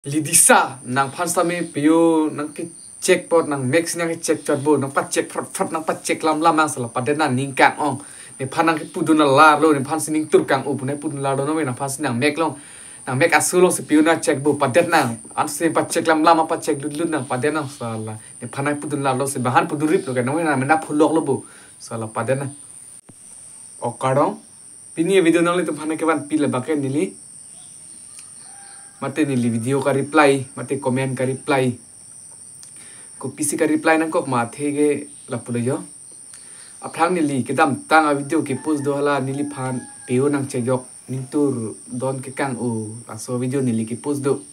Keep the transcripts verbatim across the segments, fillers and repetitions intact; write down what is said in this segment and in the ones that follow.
Lidisa, nangphan sitame pio nangkecheck apot, nang mek si nangkecheck chot bo, nangpacheck phrot phrot, nangpacheck lam lam nang sala padet nang, ning kang-ong. Nephan nangkepudun alarlo, nephan si ning tur kang-o pu nangpudun alarlo, nang nangphan si nang mek along, nang mek aso along si pio nangcheck bo, padet nang. Ansi pacheck lam lam, pacheck lut lut nang, padet nang sala. Nephan nangpudun alarlo si bang-an pudun rip lo ke, nang nang mena pholok lo bo. Sala padet nang. Ok kardom. Pini video nanglitum aphan kevan pila bak ke neli. Mate neli video ka reply, mate comment ka reply. Kopisi ka reply nangkok ma athe ke lapulo jo. Aphrang neli kedamtang a video kepost do hala neliphan pio nangchejok, ning tur don ke kang-o, laso video neli kepost do.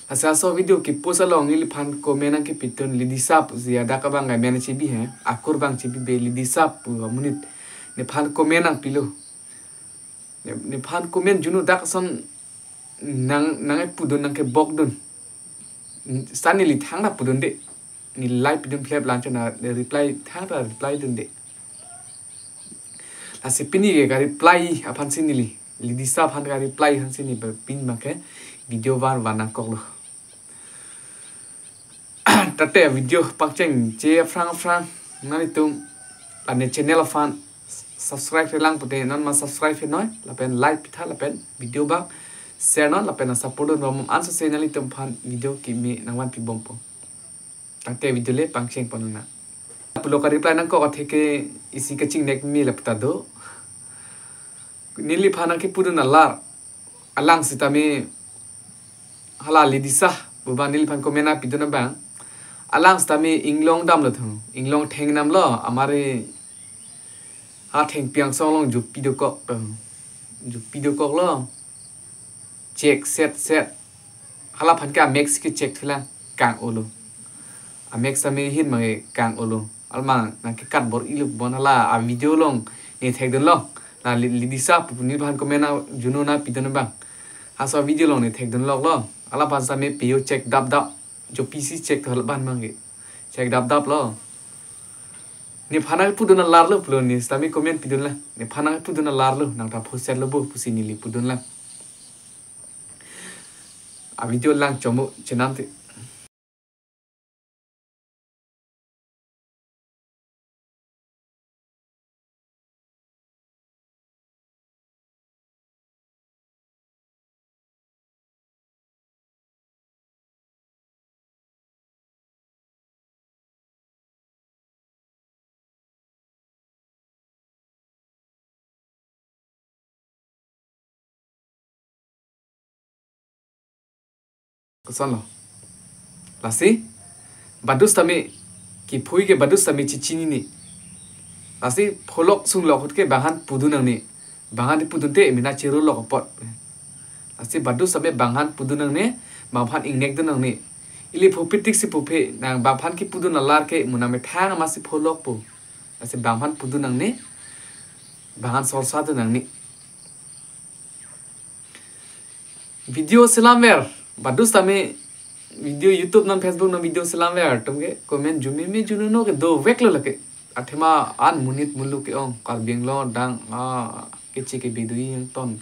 Laso, laso video kepost along neliphan comment nangkepidun, Lidisa pusi adak abang ke men chebi he, akur abang chebi be, Lidisa pu amonit. Nephan comment nangpilo. Ne, nephan comment juno dak ason nang, nangkepudun, nangkebokdun. Seta neli thangta pudunde. Neli like pidun phlep, la-anchot nang reply, thangta reply dunde. Lasi pini ke ka reply aphan si neli, Lidisa aphan ka reply aphan si neli pini abang ke video van van nangkoklo. Tate video pangchengche aphrang aphrang nanglitum la ne channel aphan subscribe-re lang pute non ma subscribe-re noi, lapen like pitha, lapen video abang share non, lapen support dun bom anso se nanglitum aphan video kimi nangvanpi bompo. Tangte video le pangcheng pon nang. Pulo ka reply nangkok athe ke isi kachingnek me lapu ta do. Neliphan nangkepudun alar, alang sitame hala Lidisa pu abang neliphan comment nangpidun abang, alang sitame inglong damlo thung, inglong theng damlo, amari ha thengpi angsong along jupi dokok thung, jupi dokoklo. Check set set. Halaphan ke amek si kecheck thulang, kang-olo. Amek sitame hin abang ke kang-olo. Alma nangkekat bor-ilo bon, hala a video along ne thekdunlo. La Li-, Lidisa pu neliphan comment nangjuno nangpidun abang, halaso video along ne thekdunloklo. Halaphan sitame pio check dap dap. Jopisi check tho halaphan abang ke. Check dap daplo. Nephan nangpudun alarlo pulo, ne sitame comment pidun lang. Nephan nangpudun alarlo, nangta phosetlo bo pusi neli pudun lang. A video lang chomo chenam te. Kosonlo? Lasi, badu sitame, kephui ke badu sitame chechinine. Lasi, pholok sunglok ahut ke bang-an pudun nangne. Bang-an pudunte emena cherolok apot. Lasi, badu sitame bang-an pudun nangne, bangphan ingnekdun nangne. Ili phupi tik si phupi, nang bangphan kepudun alar ke, mo nang methang amatsi pholokpo. Lasi, bangphan pudun nangne, bang-an sorsadun nangne. Video selamver, badu sitame video YouTube non Facebook non video selamver atum ke comment jumeme junono ke doveklo lake. Athema an monit muluk ke-ong, Karbi Anglong adang, ah, keche kebe do-i angton.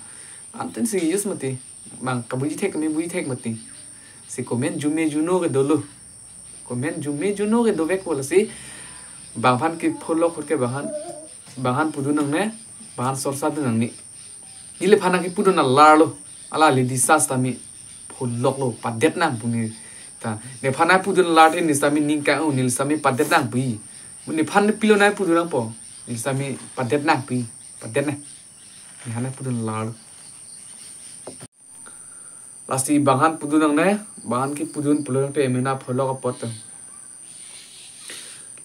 Antin si use mati, bang kabuji thek kami buji thek mati. Si comment jume juno ke dolo. Comment jume juno ke dovekpo, lasi bangphan kepholok ahut ke bang-an, bang-an pudun nangne, bang-an sorsadun nangne. Neliphan nangkepudun alarlo, hala Lidisa sitame pholoklo, padet nang pu ne. Ta, nephan nangpudun alar te ne sitame ning kang-o, ne sitame padet nang pu. Nephan pilo nangpudun nangpo, ne sitame padet nang pu, padet nang. Nephan nangpudun alarlo. Lasi bang-an pudun nangne, bang-an kepudun pulo te emena pholok apot.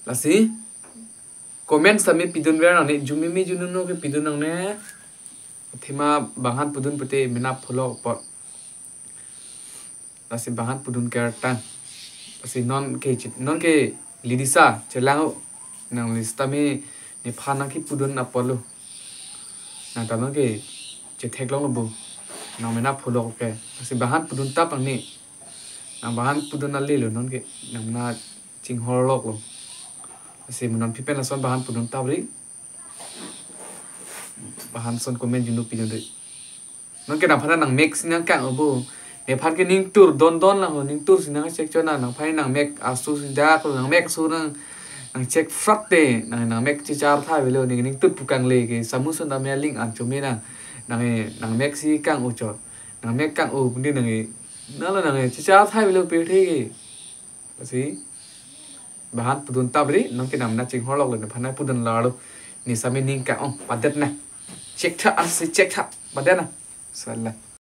Lasi comment sitame pidunver nangne, jumeme junono ke pidun nangne. Athema bang-an pudun pute emena pholok apot. Lasi bang-an pudun kertang. Lasi non ke chit, non ke Lidisa chelang-o, nangli sitame nephan nangkepudun apotlo. Nangta non ke chetheklonglo bo. Nang mena pholok ke. Lasi bang-an pudun tap nangne. Nang bang-an pudun alelo non ke. Nang mena chinghorloklo. Lasi mo non pipen lason bang-an pudun tap ri. Bang-an son comment juno pidunri. Non ke nangphan nang mek si nang kang-o bo. Nephan ke ning tur don don lang ho, ning tur si nang check cho nang, nangphan nangmek aso si dak lo, nangmek aso nang, nang check frat te, nang, nangmek chechar tha avelo, ning ning tur pu kangle ke, samu sun dam ya ling an chome nang, nang, nangmek si kang-o cho, nangmek kang-o pu ni nang, nang lo nang, chechar tha avelo pirthe ke. Lasi, bahan pudun tabri, nang ke nam na chinghorlok lo, nephan na pudun larlo, ne sami ning kang-o, padet na. Check tha, ansi check tha, padet na. Sala.